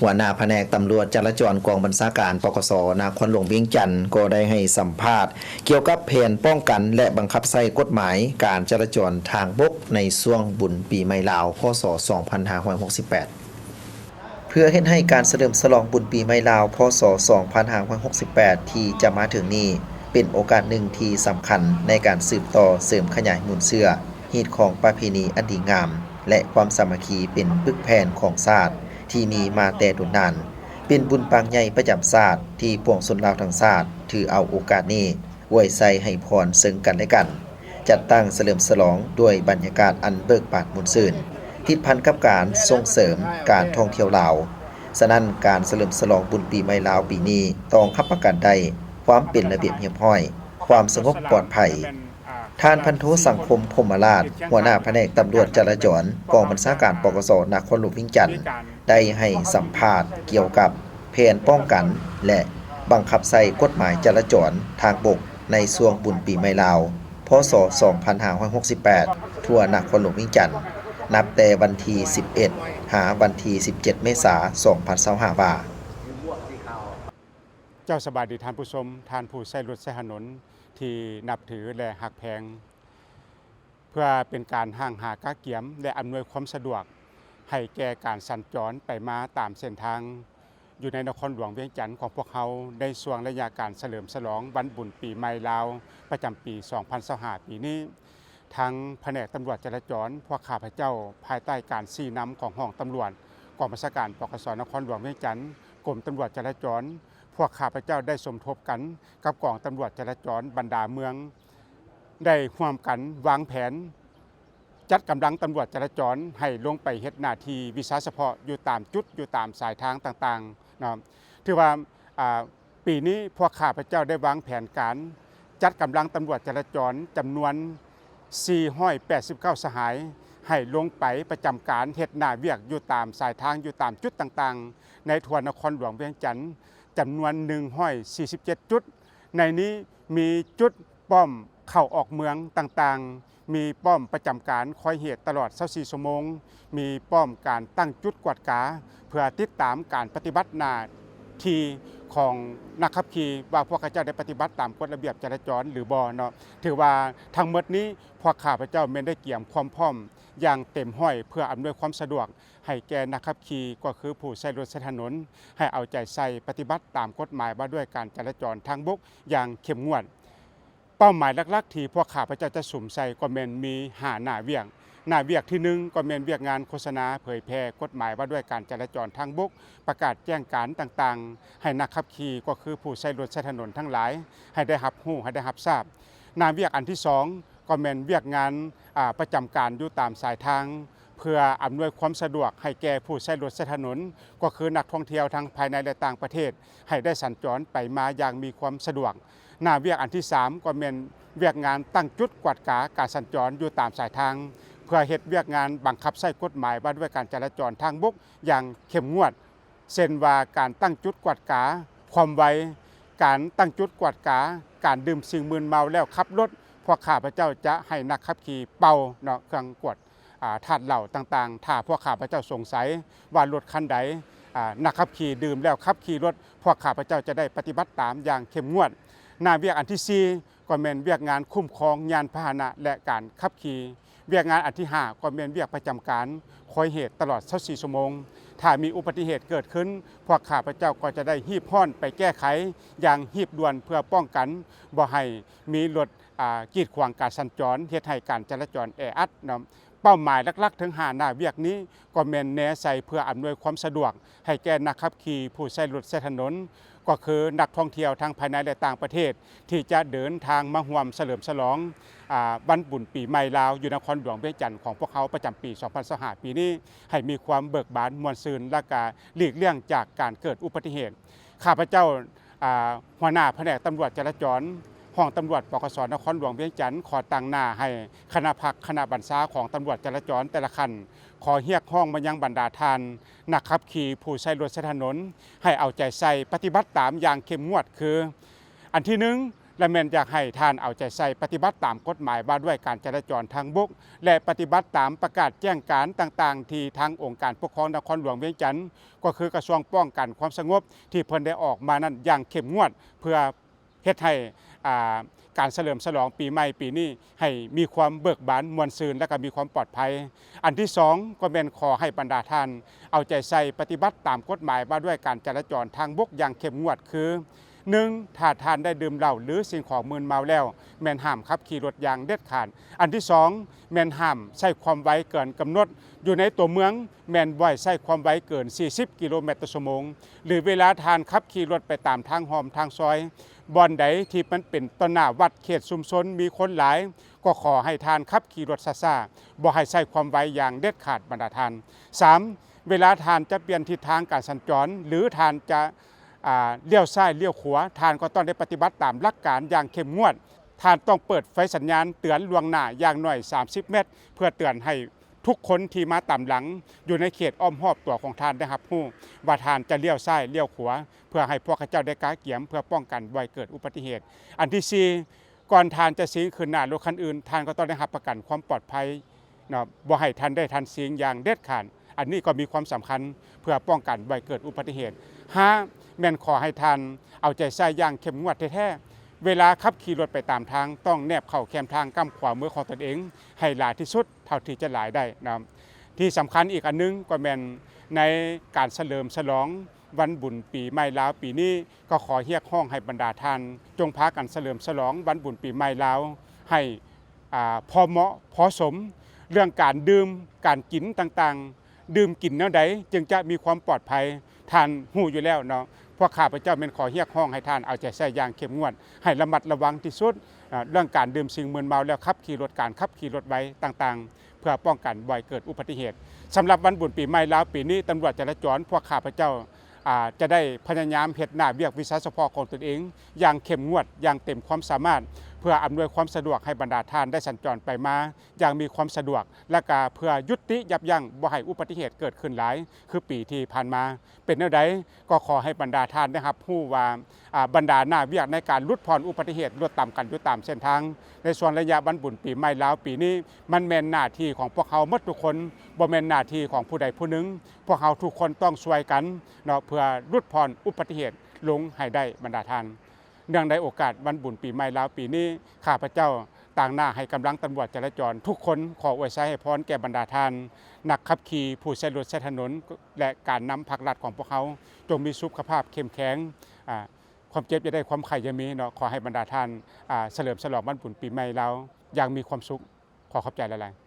ຫົວໜ້າພະແນກຕຳຫຼວດຈະລາຈອນ ກອງບັນຊາການ ປກສ ນະຄອນຫຼວງວຽງຈັນ ກໍໄດ້ໃຫ້ສຳພາດກ່ຽວກັບແຜນປ້ອງກັນ ແລະ ບັງຄັບໃຊ້ກົດໝາຍການຈະລາຈອນທາງບົກໃນຊ່ວງບຸນປີໃໝ່ລາວ ພ.ສ. ສອງພັນຫ້າຮ້ອຍຫົກສິບແປດ. ເພື່ອເຮັດໃຫ້ການສະເຫຼີມສະຫຼອງບຸນປີໃໝ່ລາວ ພ.ສ. ສອງພັນຫ້າຮ້ອຍຫົກສິບແປດ ທີ່ຈະມາເຖິງນີ້ ເປັນໂອກາດໜຶ່ງທີ່ສຳຄັນໃນການສືບຕໍ່ເສີມຂະຫຍາຍມູນເຊື້ອ ຮີດຄອງປະເພນີອັນດີງາມ ແລະ ຄວາມສາມັກຄີເປັນປຶກແຜ່ນຂອງຊາດທີ່ມີມາແຕ່ດົນນານ, ເປັນບຸນປາງໃຫຍ່ປະຈຳຊາດທີ່ປວງຊົນລາວທັງຊາດຖືເອົາໂອກາດນີ້ອວຍໄຊໃຫ້ພອນເຊິ່ງກັນແລະກັນ, ຈັດຕັ້ງສະເຫຼີມສະຫຼອງດ້ວຍບັນຍາກາດອັນເບີກບານມ່ວນຊື່ນ, ຕິດພັນກັບການສົ່ງເສີມການທ່ອງທ່ຽວລາວ. ສະນັ້ນ, ການສະເຫຼີມສະຫຼອງບຸນປີໃໝ່ລາວປີນີ້ ຕ້ອງຮັບປະກັນໄດ້ຄວາມເປັນລະບຽບຮຽບຮ້ອຍ, ຄວາມສະຫງົບປອດໄພ. ທ່ານພັນໂທ ສັງຄົມ ພົມມະລາດ, ຫົວໜ້າພະແນກຕຳຫຼວດຈະລາຈອນ ກອງບັນຊາການ ປກສ ນະຄອນຫຼວງວຽງຈັນ ໄດ້ໃຫ້ສຳພາດກ່ຽວກັບແຜນປ້ອງກັນ ແລະ ບັງຄັບໃຊ້ກົດໝາຍຈະລາຈອນທາງບົກໃນຊ່ວງບຸນປີໃໝ່ລາວ ພ.ສ. ສອງພັນຫ້າຮ້ອຍຫົກສິບແປດ ທົ່ວນະຄອນຫຼວງວຽງຈັນ, ນັບແຕ່ວັນທີສິບເອັດ ຫາວັນທີສິບເຈັດ ເມສາ ສອງພັນຊາວຫ້າ ວ່າ. ເຈົ້າ ສະບາຍດີທ່ານຜູ້ຊົມ, ທ່ານຜູ້ໃຊ້ລົດໃຊ້ຖະໜົນທີ່ນັບຖື ແລະ ຮັກແພງ. ເພື່ອເປັນການຫ້າງຫາກະກຽມ ແລະ ອຳນວຍຄວາມສະດວກໃຫ້ແກ່ການສັນຈອນໄປມາຕາມເສັ້ນທາງ ຢູ່ໃນນະຄອນຫຼວງວຽງຈັນຂອງພວກເຮົາ ໃນຊ່ວງໄລຍະການສະເຫຼີມສະຫຼອງວັນບຸນປີໃໝ່ລາວ ປະຈຳປີສອງພັນຊາວຫ້າ ປີນີ້, ທາງພະແນກຕຳຫຼວດຈະລາຈອນ ພວກຂ້າພະເຈົ້າ ພາຍໃຕ້ການຊີ້ນຳຂອງຮອງຕຳຫຼວດ ກອງບັນຊາການ ປກສ ນະຄອນຫຼວງວຽງຈັນ, ກົມຕຳຫຼວດຈະລາຈອນ, ພວກຂ້າພະເຈົ້າໄດ້ສົມທົບກັນກັບກອງຕຳຫຼວດຈະລາຈອນບັນດາເມືອງ ໄດ້ຮ່ວມກັນວາງແຜນ ຈັດກຳລັງຕຳຫຼວດຈະລາຈອນໃຫ້ລົງໄປເຮັດໜ້າທີ່ວິຊາສະເພາະຢູ່ຕາມຈຸດ, ຢູ່ຕາມສາຍທາງຕ່າງໆເນາະ. ຖືວ່າ ອາ ປີນີ້ພວກຂ້າພະເຈົ້າໄດ້ວາງແຜນການຈັດກຳລັງຕຳຫຼວດຈະລາຈອນຈຳນວນສີ່ຮ້ອຍແປດສິບເກົ້າສະຫາຍ ໃຫ້ລົງໄປປະຈຳການເຮັດໜ້າວຽກຢູ່ຕາມສາຍທາງ, ຢູ່ຕາມຈຸດຕ່າງໆ ໃນທົ່ວນະຄອນຫຼວງວຽງຈັນ ຈຳນວນໜຶ່ງຮ້ອຍສີ່ສິບເຈັດຈຸດ. ໃນນີ້ມີຈຸດປ້ອມເຂົ້າອອກເມືອງຕ່າງໆ, ມີປ້ອມປະຈຳການຄອຍເຫດຕະຫຼອດຊາວສີ່ຊົ່ວໂມງ, ມີປ້ອມການຕັ້ງຈຸດກວດກາ ເພື່ອຕິດຕາມການປະຕິບັດໜ້າທີ່ຂອງນັກຂັບຂີ່ ວ່າພວກເຂົາເຈົ້າໄດ້ປະຕິບັດຕາມກົດລະບຽບຈະລາຈອນຫຼືບໍ່ເນາະ. ຖືວ່າທັງໝົດນີ້ ພວກຂ້າພະເຈົ້າແມ່ນໄດ້ກຽມຄວາມພ້ອມຢ່າງເຕັມຮ້ອຍ ເພື່ອອຳນວຍຄວາມສະດວກ ໃຫ້ແກ່ນັກຂັບຂີ່ ກໍຄືຜູ້ໃຊ້ລົດໃຊ້ຖະໜົນ ໃຫ້ເອົາໃຈໃສ່ປະຕິບັດຕາມກົດໝາຍວ່າດ້ວຍການຈະລາຈອນທາງບົກຢ່າງເຂັ້ມງວດ. ເປົ້າໝາຍຫຼັກໆທີ່ພວກຂ້າພະເຈົ້າຈະສຸມໃສ່ກໍແມ່ນມີຫ້າໜ້າວຽກ. ໜ້າວຽກທີໜຶ່ງກໍແມ່ນວຽກງານໂຄສະນາເຜີຍແຜ່ກົດໝາຍວ່າດ້ວຍການຈະລາຈອນທາງບົກ, ປະກາດແຈ້ງການຕ່າງໆ ໃຫ້ນັກຂັບຂີ່ ກໍຄືຜູ້ໃຊ້ລົດໃຊ້ຖະໜົນທັງຫຼາຍ ໃຫ້ໄດ້ຮັບຮູ້, ໃຫ້ໄດ້ຮັບຊາບ. ໜ້າວຽກອັນທີສອງ ກໍແມ່ນວຽກງານ ອາ ປະຈຳການຢູ່ຕາມສາຍທາງ ເພື່ອອຳນວຍຄວາມສະດວກໃຫ້ແກ່ຜູ້ໃຊ້ລົດໃຊ້ຖະໜົນ ກໍຄືນັກທ່ອງທ່ຽວທັງພາຍໃນ ແລະ ຕ່າງປະເທດ ໃຫ້ໄດ້ສັນຈອນໄປມາຢ່າງມີຄວາມສະດວກ. ໜ້າວຽກອັນທີສາມ ກໍແມ່ນວຽກງານຕັ້ງຈຸດກວດກາການສັນຈອນຢູ່ຕາມສາຍທາງ ເພື່ອເຮັດວຽກງານບັງຄັບໃຊ້ກົດໝາຍວ່າດ້ວຍການຈະລາຈອນທາງບົກຢ່າງເຂັ້ມງວດ. ເຊັ່ນວ່າ ການຕັ້ງຈຸດກວດກາຄວາມໄວ, ການຕັ້ງຈຸດກວດກາການດື່ມສິ່ງມຶນເມົາແລ້ວຂັບລົດ, ພວກຂ້າພະເຈົ້າຈະໃຫ້ນັກຂັບຂີ່ເປົ່າເນາະ ເຄື່ອງກວດ ອາ ທາດເຫຼົ້າຕ່າງໆ. ຖ້າພວກຂ້າພະເຈົ້າສົງໄສວ່າລົດຄັນໃດ ອາ ນັກຂັບຂີ່ດື່ມແລ້ວຂັບຂີ່ລົດ, ພວກຂ້າພະເຈົ້າຈະໄດ້ປະຕິບັດຕາມຢ່າງເຂັ້ມງວດ. ໜ້າວຽກອັນທີສີ່ ກໍແມ່ນວຽກງານຄຸ້ມຄອງຍານພາຫະນະ ແລະ ການຂັບຂີ່. ວຽກງານອັນທີຫ້າ ກໍແມ່ນວຽກປະຈຳການຄອຍເຫດຕະຫຼອດຊາວສີ່ຊົ່ວໂມງ. ຖ້າມີອຸບັດຕິເຫດເກີດຂຶ້ນ, ພວກຂ້າພະເຈົ້າກໍຈະໄດ້ຮີບຮ້ອນໄປແກ້ໄຂຢ່າງຮີບດ່ວນ ເພື່ອປ້ອງກັນບໍ່ໃຫ້ມີລົດ ອາ ກີດຂວາງການສັນຈອນ, ເຮັດໃຫ້ການຈະລາຈອນແອອັດເນາະ. ເປົ້າໝາຍຫຼັກໆເຖິງຫ້າໜ້າວຽກນີ້ ກໍແມ່ນແນໃສ່ເພື່ອອຳນວຍຄວາມສະດວກໃຫ້ແກ່ນັກຂັບຂີ່ຜູ້ໃຊ້ລົດໃຊ້ຖະໜົນ ກໍຄືນັກທ່ອງທ່ຽວທັງພາຍໃນ ແລະ ຕ່າງປະເທດ ທີ່ຈະເດີນທາງມາຮ່ວມສະເຫຼີມສະຫຼອງ ອາ ວັນບຸນປີໃໝ່ລາວ ຢູ່ນະຄອນຫຼວງວຽງຈັນຂອງພວກເຮົາປະຈຳປີສອງພັນຊາວຫ້າປີນີ້ ໃຫ້ມີຄວາມເບີກບານມ່ວນຊື່ນ ແລະ ກະຫຼີກລ່ຽງຈາກການເກີດອຸບັດຕິເຫດ. ຂ້າພະເຈົ້າ ອາ ຫົວໜ້າພະແນກຕຳຫຼວດຈະລາຈອນ ຫ້ອງຕຳຫຼວດ ປກສ ນະຄອນຫຼວງວຽງຈັນ ຂໍຕາງໜ້າໃຫ້ຄະນະພັກຄະນະບັນຊາຂອງຕຳຫຼວດຈະລາຈອນແຕ່ລະຂັ້ນ ຂໍຮຽກຮ້ອງມາຍັງບັນດາທ່ານນັກຂັບຂີ່ຜູ້ໃຊ້ລົດໃຊ້ຖະໜົນ ໃຫ້ເອົາໃຈໃສ່ປະຕິບັດຕາມຢ່າງເຂັ້ມງວດ ຄື ອັນທີໜຶ່ງ ແລະ ແມ່ນຢາກໃຫ້ທ່ານເອົາໃຈໃສ່ປະຕິບັດຕາມກົດໝາຍວ່າດ້ວຍການຈະລາຈອນທາງບົກ ແລະ ປະຕິບັດຕາມປະກາດແຈ້ງການຕ່າງໆ ທີ່ທາງອົງການປົກຄອງນະຄອນຫຼວງວຽງຈັນ ກໍຄືກະຊວງປ້ອງກັນຄວາມສະຫງົບ ທີ່ເພິ່ນໄດ້ອອກມານັ້ນຢ່າງເຂັ້ມງວດ ເພື່ອເຮັດໃຫ້ ອ່າ ການສະເຫຼີມສະຫຼອງປີໃໝ່ປີນີ້ໃຫ້ມີຄວາມເບີກບານມ່ວນຊື່ນ ແລະ ກໍມີຄວາມປອດໄພ. ອັນທີສອງ ກໍແມ່ນຂໍໃຫ້ບັນດາທ່ານເອົາໃຈໃສ່ປະຕິບັດຕາມກົດໝາຍວ່າດ້ວຍການຈະລາຈອນທາງບົກຢ່າງເຂັ້ມງວດ ຄື ໜຶ່ງ ຖ້າທ່ານໄດ້ດື່ມເຫຼົ້າ ຫຼື ສິ່ງຂອງມຶນເມົາແລ້ວ ແມ່ນຫ້າມຂັບຂີ່ລົດຢ່າງເດັດຂາດ. ອັນທີສອງ ແມ່ນຫ້າມໃຊ້ຄວາມໄວເກີນກຳນົດ. ຢູ່ໃນຕົວເມືອງ ແມ່ນບໍ່ໃຫ້ໃຊ້ຄວາມໄວເກີນສີ່ສິບກິໂລແມັດຕໍ່ຊົ່ວໂມງ ຫຼື ເວລາທ່ານຂັບຂີ່ລົດໄປຕາມທາງຮ່ອມທາງຊອຍ ບ່ອນໃດທີ່ມັນເປັນຕໍ່ໜ້າວັດເຂດຊຸມຊົນມີຄົນຫຼາຍ ກໍຂໍໃຫ້ທ່ານຂັບຂີ່ລົດຊ້າໆ ບໍ່ໃຫ້ໃຊ້ຄວາມໄວຢ່າງເດັດຂາດບັນດາທ່ານ. ສາມ ເວລາທ່ານຈະປ່ຽນທິດທາງການສັນຈອນ ຫຼື ທ່ານຈະ ອ່າ ລ້ຽວຊ້າຍລ້ຽວຂວາ ທ່ານກໍຕ້ອງໄດ້ປະຕິບັດຕາມຫຼັກການຢ່າງເຂັ້ມງວດ. ທ່ານຕ້ອງເປີດໄຟສັນຍານເຕືອນລ່ວງໜ້າຢ່າງໜ້ອຍສາມສິບແມັດ ເພື່ອເຕືອນໃຫ້ທຸກຄົນທີ່ມາຕາມຫຼັງຢູ່ໃນເຂດອ້ອມຮອບຕົວຂອງທ່ານໄດ້ຮັບຮູ້ວ່າທ່ານຈະລ້ຽວຊ້າຍລ້ຽວຂວາ ເພື່ອໃຫ້ພວກເຂົາເຈົ້າໄດ້ກະກຽມເພື່ອປ້ອງກັນບໍ່ໃຫ້ເກີດອຸບັດຕິເຫດ. ອັນທີສີ່ ກ່ອນທ່ານຈະຊິງຂຶ້ນໜ້າລົດຄັນອື່ນ ທ່ານກໍຕ້ອງໄດ້ຮັບປະກັນຄວາມປອດໄພເນາະ ບໍ່ໃຫ້ທ່ານໄດ້ທ່ານຊິງຢ່າງເດັດຂາດ. ອັນນີ້ກໍມີຄວາມສຳຄັນເພື່ອປ້ອງກັນບໍ່ໃຫ້ເກີດອຸບັດຕິເຫດ. ຫ້າ ແມ່ນຂໍໃຫ້ທ່ານເອົາໃຈໃສ່ຢ່າງເຂັ້ມງວດແທ້ໆ ເວລາຂັບຂີ່ລົດໄປຕາມທາງ ຕ້ອງແນບເຂົ້າແຄມທາງກ້ຳຂວາມືຂອງຕົນເອງໃຫ້ຫຼາຍທີ່ສຸດເທົ່າທີ່ຈະຫຼາຍໄດ້ເນາະ. ທີ່ສຳຄັນອີກອັນໜຶ່ງກໍແມ່ນໃນການສະເຫຼີມສະຫຼອງ ວັນບຸນປີໃໝ່ລາວປີນີ້ ກໍຂໍຮຽກຮ້ອງໃຫ້ບັນດາທ່ານ ຈົ່ງພາກັນສະເຫຼີມສະຫຼອງວັນບຸນປີໃໝ່ລາວໃຫ້ ອ່າ ພໍເໝາະພໍສົມ. ເລື່ອງການດື່ມການກິນຕ່າງໆ ດື່ມກິນແນວໃດຈຶ່ງຈະມີຄວາມປອດໄພ ທ່ານຮູ້ຢູ່ແລ້ວເນາະ. ພວກຂ້າພະເຈົ້າແມ່ນຂໍຮຽກຮ້ອງໃຫ້ທ່ານເອົາໃຈໃສ່ຢ່າງເຂັ້ມງວດ ໃຫ້ລະມັດລະວັງທີ່ສຸດ ເອີ່ ເລື່ອງການດື່ມສິ່ງມຶນເມົາແລ້ວຂັບຂີ່ລົດ ການຂັບຂີ່ລົດໄວຕ່າງໆ ເພື່ອປ້ອງກັນບໍ່ໃຫ້ເກີດອຸບັດຕິເຫດ. ສຳລັບວັນບຸນປີໃໝ່ລາວປີນີ້ ຕຳຫຼວດຈະລາຈອນພວກຂ້າພະເຈົ້າ ອາ ຈະໄດ້ພະຍາຍາມເຮັດໜ້າວຽກວິຊາສະເພາະຂອງຕົນເອງຢ່າງເຂັ້ມງວດ ຢ່າງເຕັມຄວາມສາມາດ ເພື່ອອຳນວຍຄວາມສະດວກໃຫ້ບັນດາທ່ານໄດ້ສັນຈອນໄປມາຢ່າງມີຄວາມສະດວກ ແລະ ກະເພື່ອຢຸດຕິຢັບຢັ້ງບໍ່ໃຫ້ອຸບັດຕິເຫດເກີດຂຶ້ນຫຼາຍຄືປີທີ່ຜ່ານມາ. ເປັນແນວໃດ ກໍຂໍໃຫ້ບັນດາທ່ານໄດ້ຮັບຮູ້ວ່າ ອາ ບັນດາໜ້າວຽກໃນການຫຼຸດຜ່ອນອຸບັດຕິເຫດລົດຕາມກັນຢູ່ຕາມເສັ້ນທາງ ໃນຊ່ວງໄລຍະວັນບຸນປີໃໝ່ລາວປີນີ້ ມັນແມ່ນໜ້າທີ່ຂອງພວກເຮົາໝົດທຸກຄົນ ບໍ່ແມ່ນໜ້າທີ່ຂອງຜູ້ໃດຜູ້ໜຶ່ງ. ພວກເຮົາທຸກຄົນຕ້ອງຊ່ວຍກັນເນາະ ເພື່ອຫຼຸດຜ່ອນອຸບັດຕິເຫດລົງໃຫ້ໄດ້ບັນດາທ່ານ. ເນື່ອງໃນໂອກາດວັນບຸນປີໃໝ່ລາວປີນີ້ ຂ້າພະເຈົ້າຕາງໜ້າໃຫ້ກຳລັງຕຳຫຼວດຈະລາຈອນທຸກຄົນ ຂໍອວຍໄຊໃຫ້ພອນແກ່ບັນດາທ່ານ ນັກຂັບຂີ່ ຜູ້ໃຊ້ລົດໃຊ້ຖະໜົນ ແລະ ການນຳພັກລັດຂອງພວກເຮົາ ຈົ່ງມີສຸຂະພາບເຂັ້ມແຂງ ອາ ຄວາມເຈັບຢ່າໄດ້ ຄວາມໄຂ້ຢ່າມີເນາະ. ຂໍໃຫ້ບັນດາທ່ານ ອາ ສະເຫຼີມສະຫຼອງວັນບຸນປີໃໝ່ລາວຢ່າງມີຄວາມສຸກ. ຂໍຂອບໃຈຫຼາຍໆ.